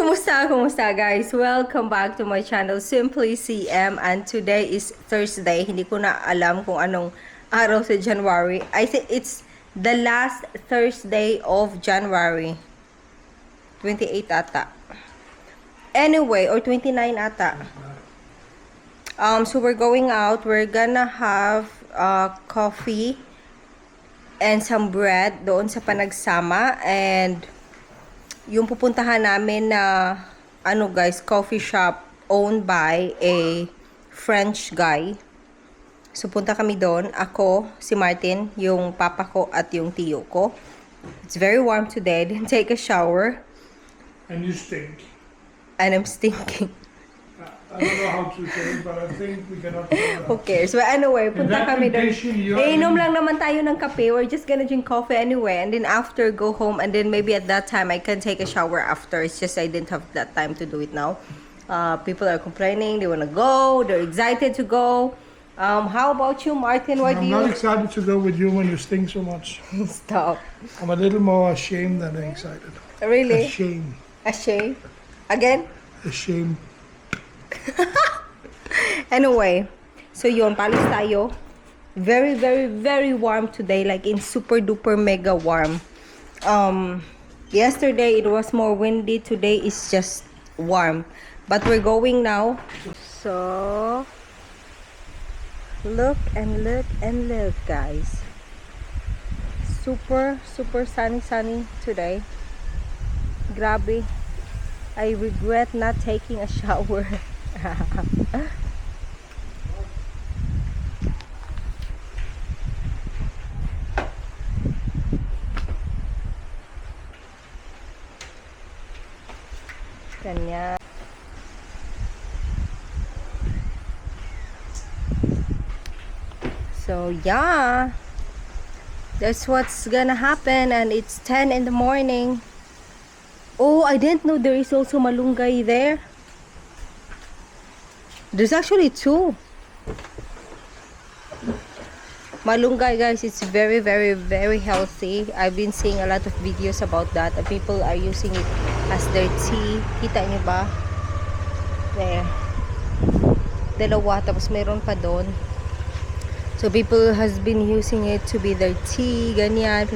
Kumusta guys? Welcome back to my channel, Simply CM, and today is Thursday. Hindi ko na alam kung anong araw sa January. I think it's the last Thursday of January. 28 ata. Anyway, or 29 ata. So we're going out. We're gonna have coffee and some bread doon sa Panagsama, and yung pupuntahan namin na guys, coffee shop owned by a French guy. So punta kami doon, ako, si Martin, yung papa ko at yung tiyo ko. It's very warm today. Didn't take a shower. And you stink. And I'm stinking. I don't know how to say it, but I think we cannot. Who cares? Well, anyway, punta kami doon. Inom lang naman tayo ng kape. We're just gonna drink coffee anyway. And then after, go home. And then maybe at that time, I can take a shower after. It's just I didn't have that time to do it now. People are complaining. They wanna go. They're excited to go. How about you, Martin? What do you... I'm not excited to go with you when you stink so much. Stop. I'm a little more ashamed than excited. Really? Ashamed. Ashamed? Again? Ashamed. Anyway, so yun, palis tayo. Very, very, very warm today. Like in super duper mega warm. Yesterday it was more windy. Today is just warm. But we're going now. So look and look and look, guys. Super, super sunny today. Grabe. I regret not taking a shower. Kanya. So yeah, that's what's gonna happen, and it's 10 in the morning. Oh, I didn't know there is also malunggay there. There's actually two. Malunggay, guys, it's very, very, very healthy. I've been seeing a lot of videos about that. And people are using it as their tea. Kita niyo ba? There. Dalawa, tapos meron pa doon. So people has been using it to be their tea, ganyan.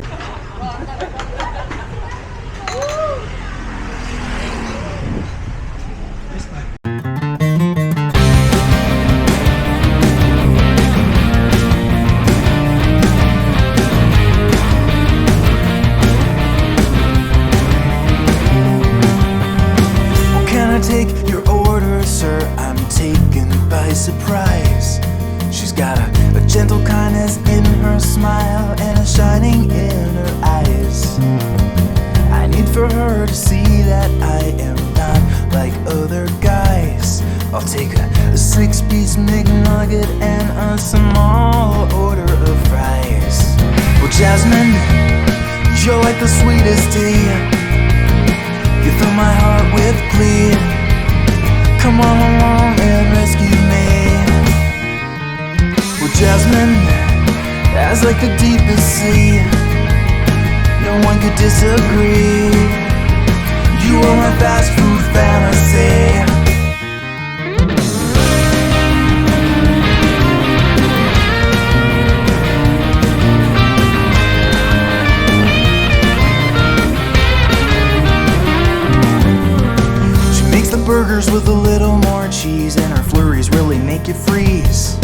Surprise. She's got a gentle kindness in her smile and a shining in her eyes. I need for her to see that I am not like other guys. I'll take a 6-piece McNugget and a small order of fries. Well, Jasmine, you're like the sweetest tea. You fill my heart with glee. Come on along and rescue me. Well, Jasmine, as like the deepest sea, no one could disagree. You are my fast food fantasy. Burgers with a little more cheese, and her flurries really make you freeze.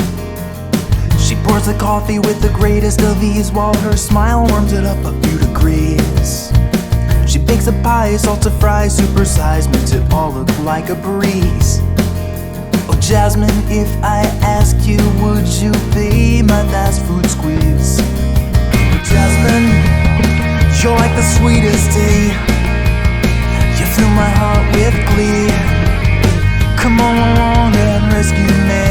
She pours the coffee with the greatest of ease, while her smile warms it up a few degrees. She bakes a pie, salsa fries, supersized, makes it all look like a breeze. Oh, Jasmine, if I ask you, would you be my fast food squeeze? Oh, Jasmine, you're like the sweetest tea. You fill my heart with glee. Come on along and rescue me.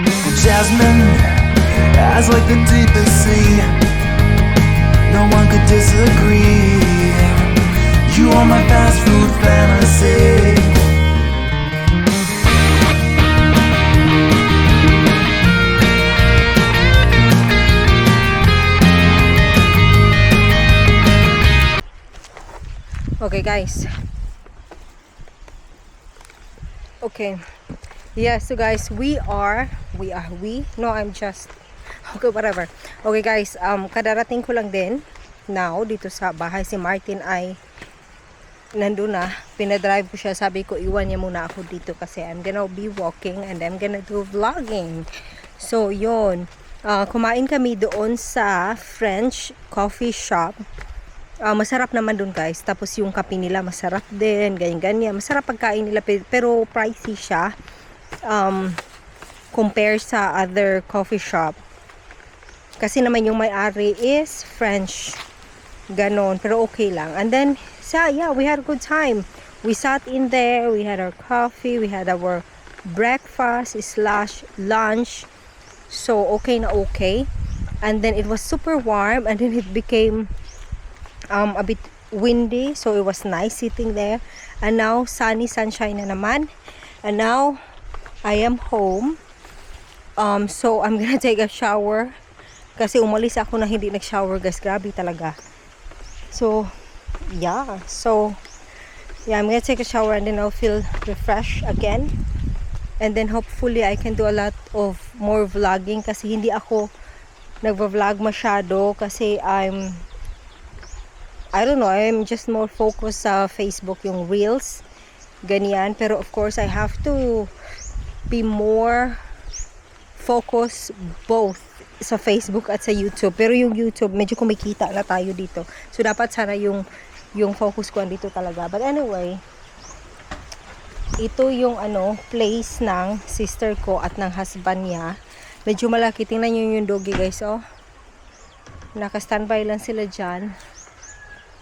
Well, Jasmine, as like the deepest sea, no one could disagree. You are my fast food fantasy. Okay guys, Okay. Yeah, so guys, no, I'm just, okay, whatever. Okay guys, kadarating ko lang din now dito sa bahay. Si Martin ay nandun na, pinadrive ko siya, sabi ko iwan niya muna ako dito kasi I'm gonna be walking and I'm gonna do vlogging. So yun, kumain kami doon sa French coffee shop. Masarap naman dun guys, tapos yung kape nila masarap din, ganyan-ganyan, masarap pagkain nila pero pricey siya compare sa other coffee shop kasi naman yung may-ari is French, ganon, pero okay lang. And then so yeah, we had a good time. We sat in there, we had our coffee, we had our breakfast / lunch, so okay na okay. And then it was super warm and then it became a bit windy, so it was nice sitting there. And now sunny, sunshine na naman. And now I am home. So I'm gonna take a shower kasi umalis ako na hindi nag-shower guys, grabe talaga. So yeah, I'm gonna take a shower and then I'll feel refreshed again. And then hopefully I can do a lot of more vlogging kasi hindi ako nagvo-vlog masyado kasi I don't know, I'm just more focused sa Facebook, yung reels, ganyan. Pero of course I have to be more focused both sa Facebook at sa YouTube. Pero yung YouTube, medyo kumikita na tayo dito. So dapat sana yung focus ko andito talaga. But anyway, ito yung place ng sister ko at ng husband niya. Medyo malaki. Tingnan nyo yung doggy guys, oh. Naka-standby lang sila dyan.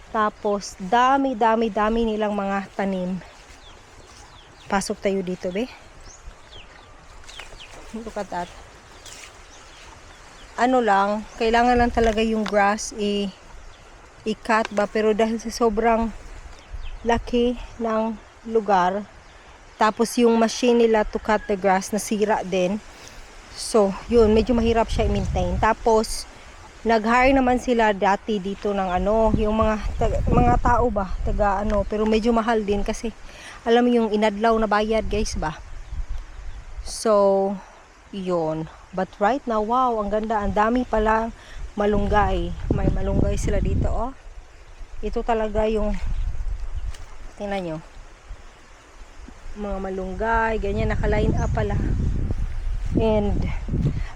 Tapos, dami nilang mga tanim. Pasok tayo dito, be. Look at that. Kailangan lang talaga yung grass i-cut ba, pero dahil sa sobrang laki ng lugar, tapos yung machine nila to cut the grass nasira din. So, yun, medyo mahirap siya i-maintain. Tapos, nag-hire naman sila dati dito ng yung mga tao ba, pero medyo mahal din kasi alam mo yung inadlaw na bayad guys ba. So, yun. But right now, wow, ang ganda. Ang dami palang malunggay. May malunggay sila dito, oh. Ito talaga yung, tingnan nyo. Mga malunggay, ganyan, naka-line up pala. And,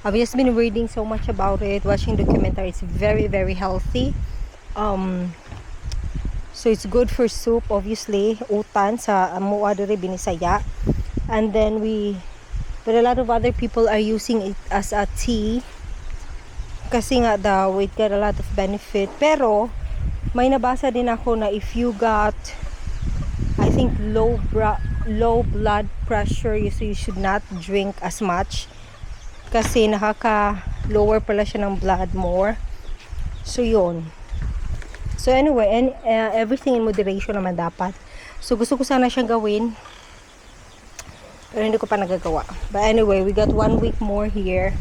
I've just been reading so much about it, watching documentaries. It's very, very healthy. So, it's good for soup, obviously. Utan sa Mua diri Binisaya. And then, but a lot of other people are using it as a tea kasi nga daw it got a lot of benefit. Pero may nabasa din ako na if you got, I think, low blood pressure, so you should not drink as much kasi nakaka-lower pala siya ng blood more. So yun. So anyway, and everything in moderation naman dapat. So gusto ko sana siyang gawin pero hindi ko pa nagagawa. But anyway, we got 1 week more here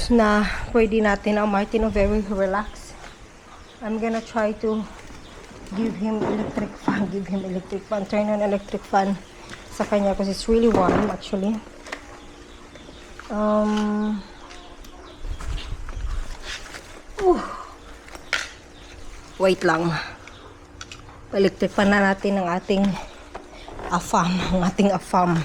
na pwede natin ang Martin very relaxed. I'm gonna try to give him electric fan, turn on electric fan sa kanya because it's really warm actually. Wait lang. Electric fan na natin ang ating afam.